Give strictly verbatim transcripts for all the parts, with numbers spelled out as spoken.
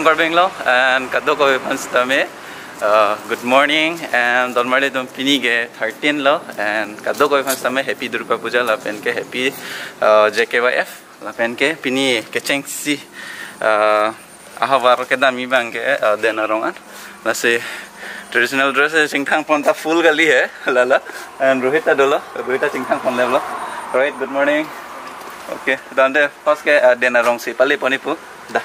Karbi Anglong and kadokave aphan sitame, uh, good morning and donmarli atum, pini ke thirteen lo and kadokave aphan sitame happy Durga Puja lapen ke happy, uh, J K Y F lapen ke pini kechengsi, uh, ahavar kedam abang ke, uh, Den Arong an. Lasi traditional dress chingthang pon ta full kali he, lala. And Rohit ta dolo, Rohit ta chingthang pon le lo. Rohit, good morning. Okay, tangte first ke, uh, Den Arong si pale pon-i pu. Da.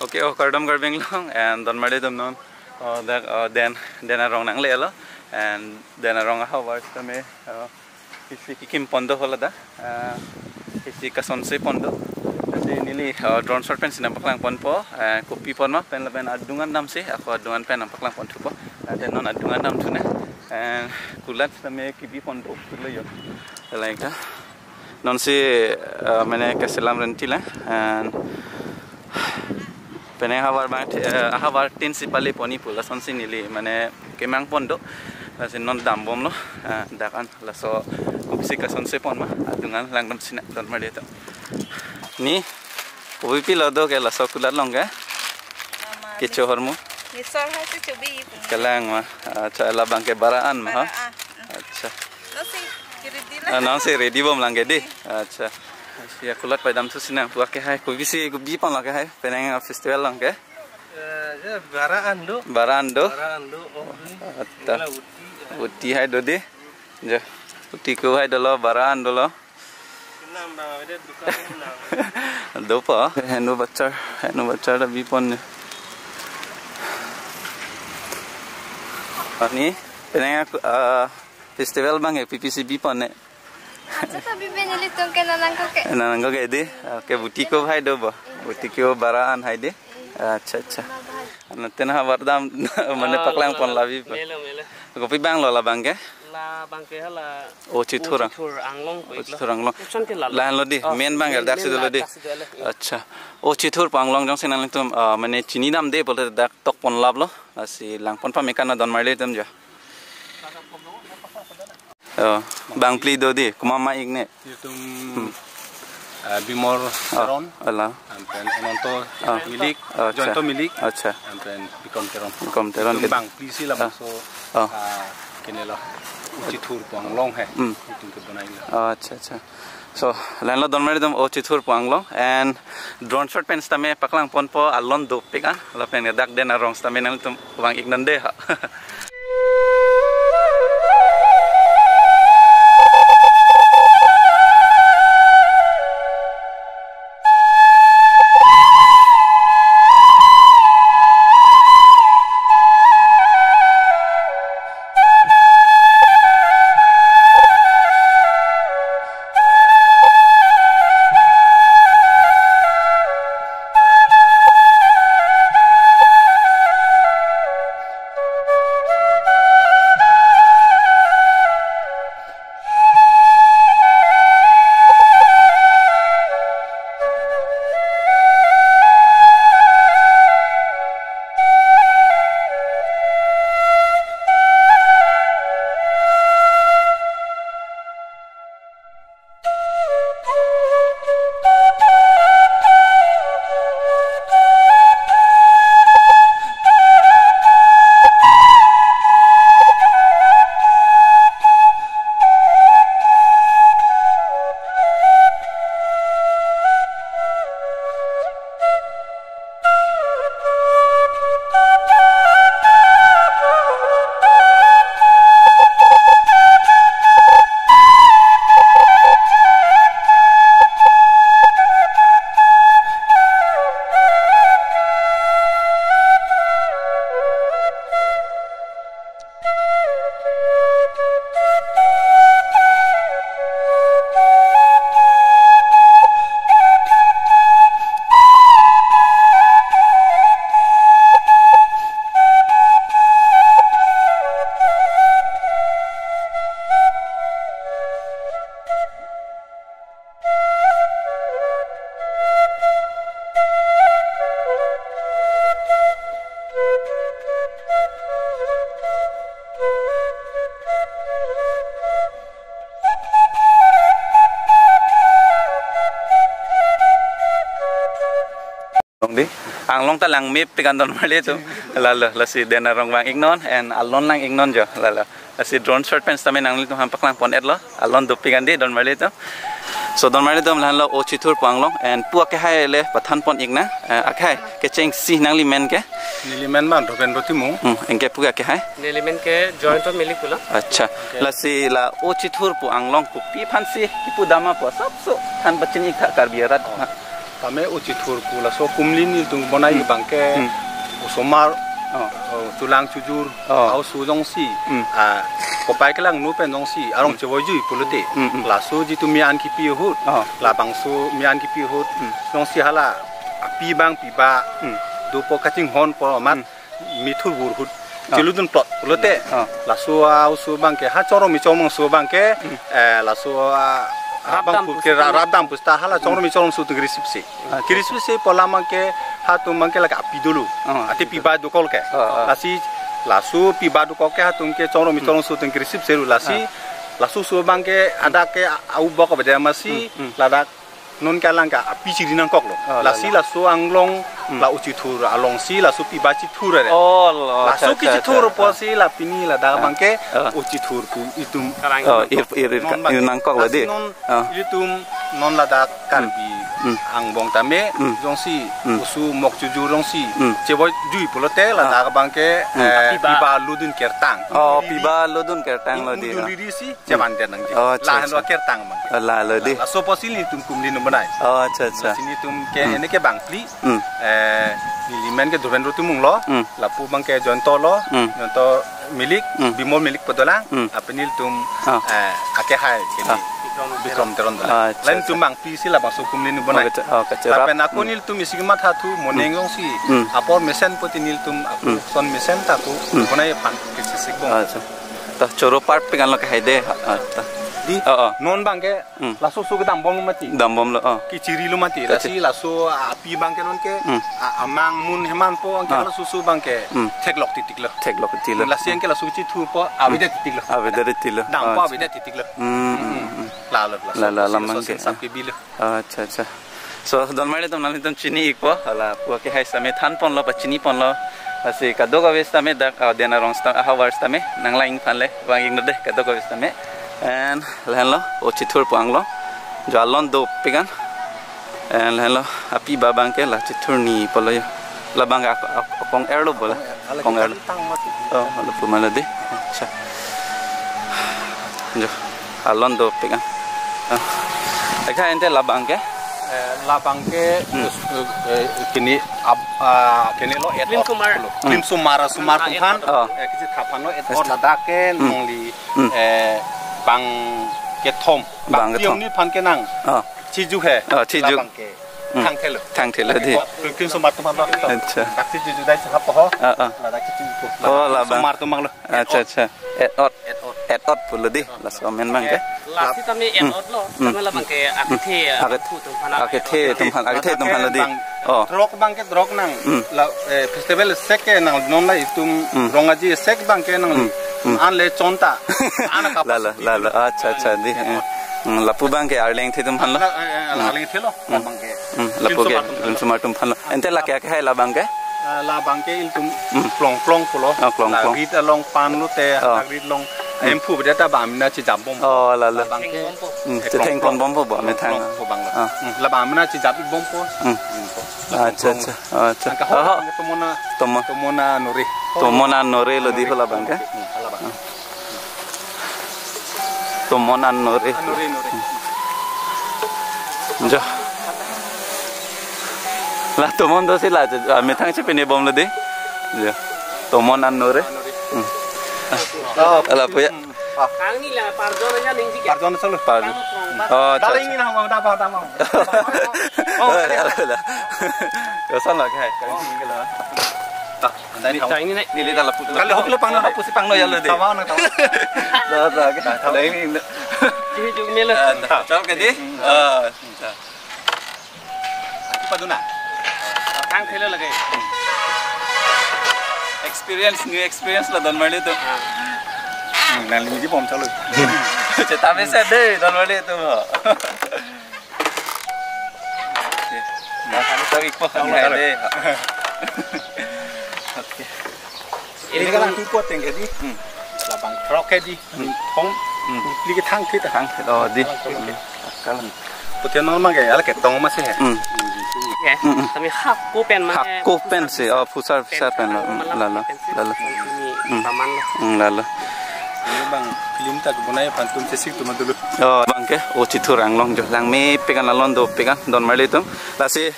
Okay, oh, kardom Karbi Anglong and donmarli atum, non, oh, dak, oh, Den, Den Arong nanglelo and Den Arong ahavar tame, oh, isi kekim pon do hala da, ah, isi kasonse pon do. Lasi neli, ah, drone shot pen si nangpaklang ponpo, ah, kopi pon ma pen lapen adung an damsi, ako adung an pen nangpaklang pon thupo. Ah, tangte non adung an dam thu ne. Ah, kulat tame kebi pon do, kulo yo. Like that. Non si, ah, mane kaselam renti la. And penang ahavar abang, eh, ahavar tin si pale pon-i pu, lasonsi neli mane kemang pon do. Lasi non dam bomlo, eh, dak an laso kopisi kasonse pon ma, adung an langdam si nang donmarli atum. Ni, kopi pilo do ke laso kulat along ke? Kecho ahormu? Nisor ha si chobi. Kalang ma. Accha, labang ke bara an ma ha? Bara an. Accha. Non si ready la. Ah, non si ready bomlang ke di. Accha. Ya, kulat pei dam thu si nang, puak ke hai, kopisi kebi pon lake hai, penang festival along ke? Eh, ya, bara an do. Bara an do? Bara an do, oh, ni. Atta. Inilah uti, ya. Uti hai do di. Ja. Uti ko hai dolo, bara an dolo. Kenam bang, ada dukan kenam. Dopo, henu bachar, henu bachar ta bi pon ne. Ani, penang, ah, festival abang ke, P P C bi pon ne. Accha, ta bi pen nelitum ke nanang ko ke. Nanang ko ke di. Okay, buti ko hai do bo. Buti ko bara an hai di. Accha, accha. Anat ten ha bardam mane, ah, paklang pon labi pa. Melo, melo. Kopi abang lo labang ke? Labang ke hala. O Chithur. O Chithur Anglong ko. O iklo. Chithur Anglong. Option ke lalo. Lahenlo di. Oh, main abang ke main, dak si main dolo la di. Dak si dolo. Accha. O Chithur pu Anglong jongsi nanglitum, ah, mane chini damde pulote dak tok pon laplo. Lasi lang pon pame kan donmarli atum jo. Oh, bang phli do di, komat ma ik ne? Itum, hmm, ah, Bimol, oh, Teron. Ala. Anpen Ananto, ah, Milik, oh, accha. Joynto Milik. Accha. Anpen Bikrom Teron. Bikrom Teron. Itum ke bang phli si labangso, oh, ah, kene lo. O Chithur pu Anglong hai. Hmm. Itum ke banai lo. Oh, accha, accha. So, lahenlo donmarli atum, O Chithur pu Anglong and drone shot pen sitame paklang ponpo, alon dopik an, lapen dak Den Arong sitame nangtum vang ik nande ha. Anglong ta langmepik an donmarli atum. Lalo, lasi den arong vang-iknon, and alon lang-iknon jo, lalo. Lasi drone shot pen sitame nanglitum aphan paklang pon-etlo, alon dopik an dei donmarli atum. So donmarli atum, lahenlo O Chithur pu anglong, and pu akehai le pathan pon-iknang, eh, akehai, kechengsi nangli men ke? Neli men abang Dhoben Timung. Hmm, anke pu akehai? Neli men ke Joyanta Milik pulo. Acha. Okay. Lasi la O Chithur pu anglong kopi aphansi kipu dam ma pu asapso than pachini-ik tha Karbi arat. Oh. Ha. Tame O Chithur pu laso kumlin nelitum bonai, hmm, abang ke, hmm, osomar, oh, oh, chulang chujur, oh, a-oso jongsi, hmm, ah, kopai kelangno pen jongsi arong, hmm, chevoijui pulote. Hmm, hmm. Laso jitu me-an kipi ahut, oh, labangso me-an kipi ahut, hmm, jongsi hala api abang piba, hmm, dopo kachinghon pu amat, hmm, mithur vur ahut, ah, cheludun plot pulote. Ah. Laso a-oso abang ke, ha chongrum me chongrum aso abang ke, hmm, eh, laso a, a, rap abang dam pu ke pusi ra-, rap dam pusita hala chongrum me chongrum aso atum kerisipse. Ah, acha, acha. Kerisipse pu alam abang ke, hatum abang ke lake api dolo. Ah. Ate piba dokok ke. Ah, ah. Lasi laso piba dokok ke hatum ke chongrum me, hmm, chongrum aso atum kerisipse lo, lasi, ah, laso oso abang ke, hmm, adak ke a-, aubok abede amatsi, hmm, hmm, ladak non ke alang ke api chiri nangkoklo. Oh, lasi lalo. Laso anglong, hmm, la O Chithur alongsi laso piba chithur are. Oh, lo, laso, acha, acha, kichithur, acha, apotsi, ah, la pini ladak, ah, abang ke, ah, O Chithur pu itum. Oh, ir, ir, ir, non abang ir ke nangkoklo dei. Lasi non, ah, itum non ladak Karbi, hmm, angbong tame, hmm, jongsi, hmm, oso mok chujur jongsi, hmm, chevoijui pulote, ah, ladak abang ke, hmm, eh, piba, piba lodun kertang. Oh, piba lodun kertanglo dei, ah. Dun riri si, chevan den nangji. Oh, acha, acha. Lahenlo akertang abang. Oh, lalo dei. La, laso apotsi nelitum kumlin nongbonai. Oh, acha, acha. Lasi nelitum ke, hmm, ene ke bangphli. Hmm. Eh, neli men ke Dhoben Timung lo. Hmm. Lapu abang ke Joyanta lo. Hmm. Joyanta Milik, hmm, Bimol Milik pu dolang. Hmm. Lapen nelitum, ah, eh, akehai ke, ah, Bikrom Teron dolang. Ah, acha, acha. Lahenlo nelitum bangphli si labangso kumlin nongbonai. Oh, acha, oh, acha. Lapen ako, hmm, nelitum isi kematha thu, hmm, moneng jongsi, hmm, apor mesen pute nelitum ako, hmm, son mesen ta ako, hmm, bonai aphan kechesik bom. Ah, acha. Ta choro part pi kan lo ke hai de. Ah, ta. Dei, oh, oh. Non abang ke, hmm, laso oso kedam bomlo mati. Dam bomlo, oh. Kichirilo mati. Kachi- Lasi laso api abang ke non ke, hmm, a-, amang mun heman po abang ke, ah, laso oso abang ke, hmm, theklok titiklo. Theklok titiklo. Lasi abang ke laso chithur po, hmm, avedet titiklo. Avedet titiklo. Dam po, oh, acha, avedet titiklo. Hmm, hmm, hmm, hmm. Lalo, laso, lalo, alam abang ke, sing sap, ah, ke bilo. Acha, acha. So, donmarli atum nanglitum chini-ikpo, hala pu akehai sitame than ponlo, pachini ponlo. Lasi kadokave sitame dak, ah, den arong sita, ahavar sitame nanglang-ik aphan le vang-iknon dei kadokave sitame. And lahenlo O Chithur pu anglong, jo alon dopik an. And lahenlo apiba abang ke la chithurni pulo jo. Labang ke ak-, ak-, akong erlo bola. Akong er. Akong er. Tang mati. Oh, lapu ma lo dei. Acha. Jo, alon dopik an. Ah. Eka ante labang ke? Eh, labang ke, hmm, eh, eh, kini ab-, ah, kini lo et Klim or sumar. Pulo. Hmm. Klim sumar, sumar, ah, atum aphan. Et or. Oh. Eh, kisi thaphan lo et or. Acha. Ladak ke, hmm, nangli, hmm, eh, bang kethom. Bang kethom. Bang tiong ni aphan ke nang. Oh. Chiju he. Oh, chiju. Labang ke. Hmm. Thangthelo. Thangthelo dei. Klim sumar atum aphan lo. Acha. Dak chiju dai sahap ho. Ah, ah. Ladak chiju. Oh, labang. Sumar atum aphan lo. Acha, acha. Et or. Et or. Et or pulo dei. Laso amen abang ke. Lasi tame et or lo. Hmm. Tame labang ke akethe, hmm, akethe atum aphan. Akethe atum aphan, akethe atum aphan lo dei. Bang, oh, drok abang ke drok nang. Hmm. La, eh, festival sek ke nang non la itum, hmm, rong aji sek abang ke nang. Hmm. Hmm. An le chonta. An ka lalo, lalo. Acha, acha dei. Eh. Hmm, lapu abang ke arleng the atum aphan lo. La, eh, eh, hmm, arleng the lo. Hmm. Labang ke. Hmm, lapu ke, Klim sumar atum aphan lo. Klim sumar atum aphan lo. Ante lake akehai labang ke? Ah, labang ke ilitum, hmm, plong plong pulo. Ah, plong plong. La rit along pan lote, oh, la rit along, hmm, emphu beda ta bang mena chejam bom. Oh, lalo. Labang ke. Hmm, eh, chetheng plong pon bom po, plong, methang. Plong po abang lo. Ah. Hmm, labang mena chejam-ik bom po. Hmm. Hmm, po. Acha, plong, acha. Acha. Angka ho, oh, labang ke Tomon a-, Tomon. Tomon anore. Tomon anore lo dei ho labang ke? Hmm, labang. Ah. Tomon anore. Anore, anore. Jo. La tomon dosi la, ah, methang chepine bomlo dei. Jo. Tomon anore. Anore. Hmm. Oh. Lapu ya. Hmm. Ah. Kangni la parjon aja ningji ke. Parjon solo. Parjon. Parjon. Oh, acha, acha. Daling ni na, mau, mau, mau. Oh, alah, alah. Koson lo ke? Kangni ke lo. Ah. Neli, neli ta lapu. Kali hok lo pangno. Hapu si pangno ya lo dei. Tama na, tama. Dah, dah, kita. Dah ini. Cih, cih, ini lo. Ah, dah. Chok ke dei? Ah, dah. Paduna. Thangthelo lake. Experience, new experience lo donmarli atum. Ah. Hmm, nangli ji bom chalo. Chetame se dei donmarli atum. Sorry po. Sorry. Okay. Ini kan aku kuat yang jadi. Hmm. Labang trok jadi. Hmm. Hong. Hmm. Lagi thang kita. Thang kita. Oh, di. Kalang. Putih normal kayak, ala ketong masih ya. Hmm. Oke. Hmm, hmm. Kami hakku pen mana? Hakku pen sih. Oh, pusar pusar pen lo. Hmm, lalo. Lalo. Ini Hmm. Taman lo. Hmm, lalo. Ini bang film tak guna ya, pantun sesik tu dulu. Oh, bang ke, oh, Chithur Anglong jo. Langmepik an la longdunpik an, don marli atum. Lasi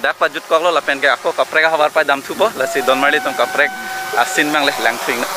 dak pajutkoklo lapen ke ako kaprek ahavar padamthupo, lasi don marli atum kaprek asin mang le langthuing na.